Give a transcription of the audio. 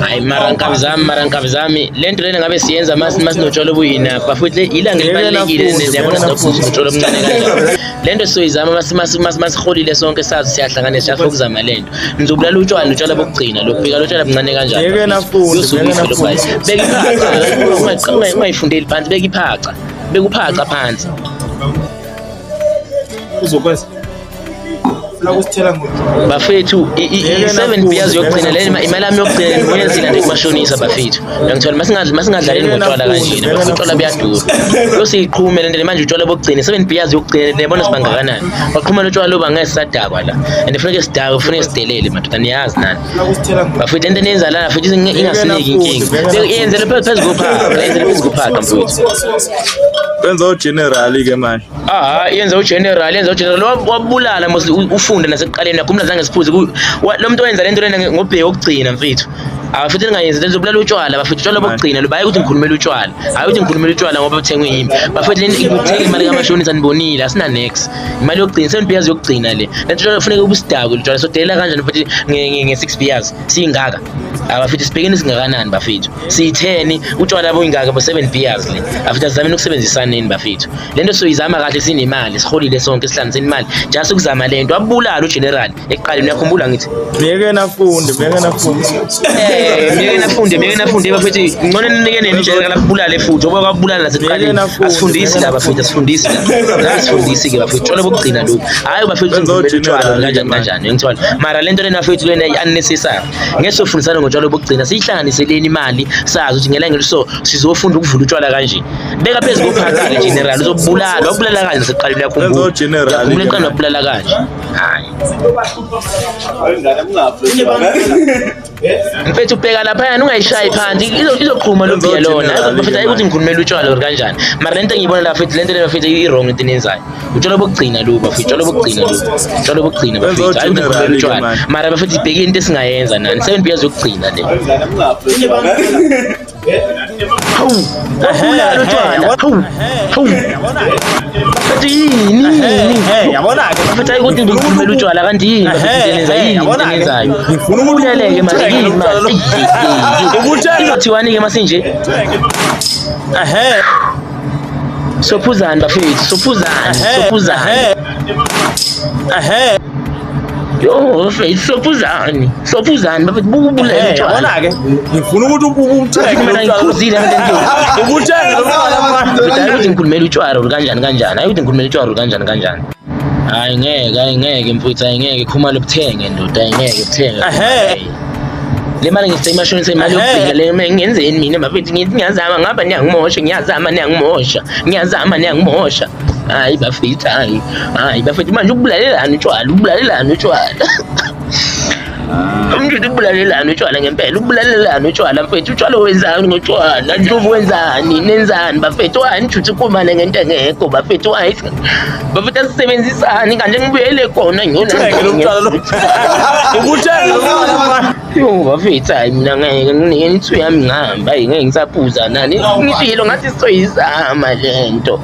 Hayi mara nkabi zami, mara nkabi zami, le nto lena ngabe siyenza masinotshwala obuyi-enough bafowethu. Ilanga elibalulekile, niyabona, sinophuza utshwala obuncane kanjani. Le nto sizoyizama masiholile sonke, sazi siyahlanganisa, siyafuna ukuzama le nto. Nizobulala utshwala, utshwala bokugcina lo, bheka lo tshwala buncane kanjani. Ngeke nafunde, Yosuke ngeke ufe lo bhayi. nafunde. Beka iphaca, ungayifundeli phansi, beka iphaca, beka uphaca phansi. Uzokwenza. Funa ukusithela ngotshwala. Bafethu, i-seven beers yokugcina le, imali yami yokugcina ngiyenzile nje kumashonisa bafethu. Uyangithola, masingadlaleli ngotshwala kanjena bafethu, utshwala buyadura. Yosiqhume le nto le manje, utshwala bokugcina, seven beers yokugcina, niyabona sibangakanani. Baqhuma lo tshwala loba ngeke sisadakwa la, and funeke sidakwe, funeke sidelele madoda, niyazi nani. Funa ukusithela ngotshwala. Bafethu, lento eniyenza lana futhi ingasiniki inkinga. Yenzele phezu kophaqa, yenzele phezu kophaqa mfethu. Wenza ugeneral ke manje. Ah, yenza ugeneral, yenza ugeneral wabulala mos ufunde nasekuqaleni yakho zange siphuze. Lo muntu owenza lento lena ngobheke okugcina mfethu. Abafethu, ningayenzi lento, zobulala utshwala bafethu, utshwala bokugcina lo. Bayi ukuthi ngikhulumela utshwala, hayi ukuthi ngikhulumela utshwala ngoba buthengwe yimi bafethu. Lento ikuthenga imali kamashonisa, nibonile, asina nex imali yokugcina, 7 beers yokugcina le. Lento utshwala kufuneka ubusidakwe utshwala, sodelela kanjani futhi nge-6 beers singaka? Abafethu, sibhekeni singakanani bafethu, siyi-10, utshwala buyingaka bo-7 beers le. Afethu, asizameni ukusebenzisaneni bafethu. Le nto soyizama kahle sinemali, siholile sonke, sihlanganiseni imali just ukuzama le nto. Wabulala ugeneral ekuqaleni, uyakhumbula ngithi? Ngeke nafunde, ngeke nafunde. Miyeke nafunde, miyeke nafunde bafethu, ngcono ninike nini ugeneral akubulale futhi ngoba kwabulala nasekuqaleni. Asifundisi la bafethu, asifundisi la, asifundisi-ke bafethu, utshwala bokugcina lokhu. Hhayi bafethu, Wenza ngivumela utshwala ugeneral kanjani ke manje. kanjani, ngithola mara le nto lena bafethu, lena i-unnecessary. Ngeke sofundisana ngotshwala bokugcina, siyihlanganiseleni imali, sazi ukuthi ngelanga so sizofunda ukuvula utshwala kanje. Beka phezu kophaqa-ke general, uzobulala, wabulala kanje nasekuqaleni, uyakhumbula? Wenza ugeneral Uyakhumbula ke ekuqaleni manje. wabulala kanje? Hhayi mfethu, ubheka laphayana, ungayishayi phansi, izoqhuma lo bhiya lona. General Bafethu, hayi ukuthi ke. ngikhulumela utshwala or kanjani, mara lento engiyibona la bafethu, lento le bafethu i-wrong into eniyenzayo. Utshwala bokugcina lo bafethu, utshwala bokugcina lo, utshwala bokugcina Wenza bafethu. Hayi ukuthi ngikhulumela ugeneral ke utshwala, manje. mara bafethu, ibheke into esingayenza nani, 7 beers yokugcina le. Hawu, wabulala utshwala, hawu, hawu bafethu, yini yini? Yabona-ke. Bafethu, hayi ukuthi ngikhulumela utshwala kanti yini bafethu, into eniyenzayo yini, into eniyenzayo? Ngifuna ukuthi Ubuleleke manje, uthenge yini lo mtshwala lo. manje? Ubuthenge. Izothiwani-ke masinje? Ehhe. Sophuzani bafethu, sophuzani, sophuzani. Ehhe. Yo bafethu, sophuzani, sophuzani bafethu, buka ubulele utshwala. Yabona-ke. Ngifuna ukuthi uthenge Mina lo mtshwala lo. ngiphuzile lento. Ubuthenge lo mtshwala manje. Bafethu, hayi ukuthi ngikhulumela utshwala or kanjani kanjani, hayi ukuthi ngikhulumela utshwala or kanjani kanjani. Hayi ngeke, hayi ngeke mfethu, hayi ngeke, khumalo buthenge ndoda, hayi ngeke buthenge. Ehhe. Le mali ngifisa imashonisa, imali yokugcina le. Ngenzeni mina bafethu? Ngithi ngiyazama ngapha niyangimosha, ngiyazama niyangimosha, ngiyazama niyangimosha. Hayi bafethu, hayi, hayi bafethu, manje ukubulalelani utshwala, ukubulalelani utshwala? Umntu ubulalelani utshwala ngempela, ubulalelani utshwala mfethu? Utshwala wenzani ngotshwala? Ndlovu wenzani, nenzani bafethu? Hayi njuthi kumane ngento engekho bafethu, hayi bafethu, asisebenzisani kanje, ngibuyele khona. Uthenge lo mtshwala lo. Ubuthenge lo mtshwala manje. Yo bafethu, hayi mina ngeke, nginike inithu yami ngihambe, hayi ngeke ngisaphuza nani, ngishilo ngathi sizoyizama le nto.